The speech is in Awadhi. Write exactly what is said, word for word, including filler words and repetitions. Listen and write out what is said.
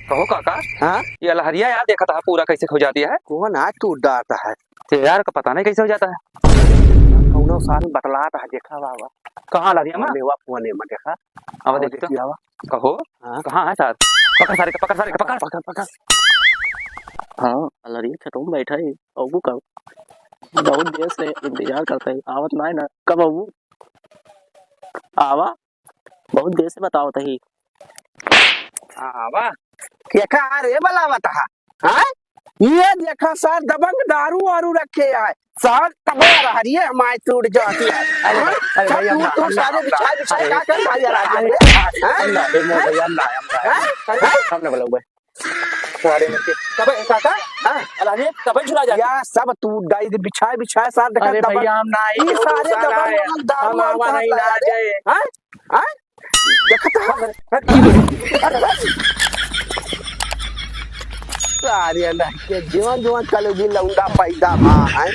कहो काका। हाँ? ये अलहरिया यार देखा था पूरा कैसे हो जाती है। कौन आज तू डालता है? तो यार का पता नहीं कैसे हो जाता है। कौनो साल बतलाता है, देखा बाबा। कहाँ अलहरिया में? मेवा पुआने में देखा। अब अब देख तो। देखिए आवा। कहो। हाँ। कहाँ है सार? पकड़ सारे का, पकड़ सारे का, पकड़। पकड़, पकड़। हाँ, अलहरिया खेतों में बैठा है। अबू का बहुत देर से इंतजार करता है, आवत ना है ना। कब अबू? आवा, बहुत देर से बतावत ही। आवा। केका रे बलावत हा? हाँ? ये देखा सार दबंग दारू वारू रखे आए। सार तबे रहरिये हमारे टूट जाती है। अरे, हाँ? अरे सब भैया, टूट, हम टूट ना, सारे हम ना, बिछाए, बिछाए अरे, का कर भाई यार, अरे, हाँ? हम ना, ए, मोर भैया, हम ना, हम ना, हाँ? हम ना बोलबे। सारे में के। तबे काका, हाँ? अरे, तबे झुला जाती। या सब टूट डाई दे, बिछाए, बिछाए सार देखा अरे दबंग। भैया, हम ना, ई ये सारे साला दबंग है। वाला दारू हम वारू आवा नहीं, कहाँ ना है? जाए। हाँ? हाँ? देखत ह? सारे ना के जवान जवान कलयुगी लौंडा पैदा भा है।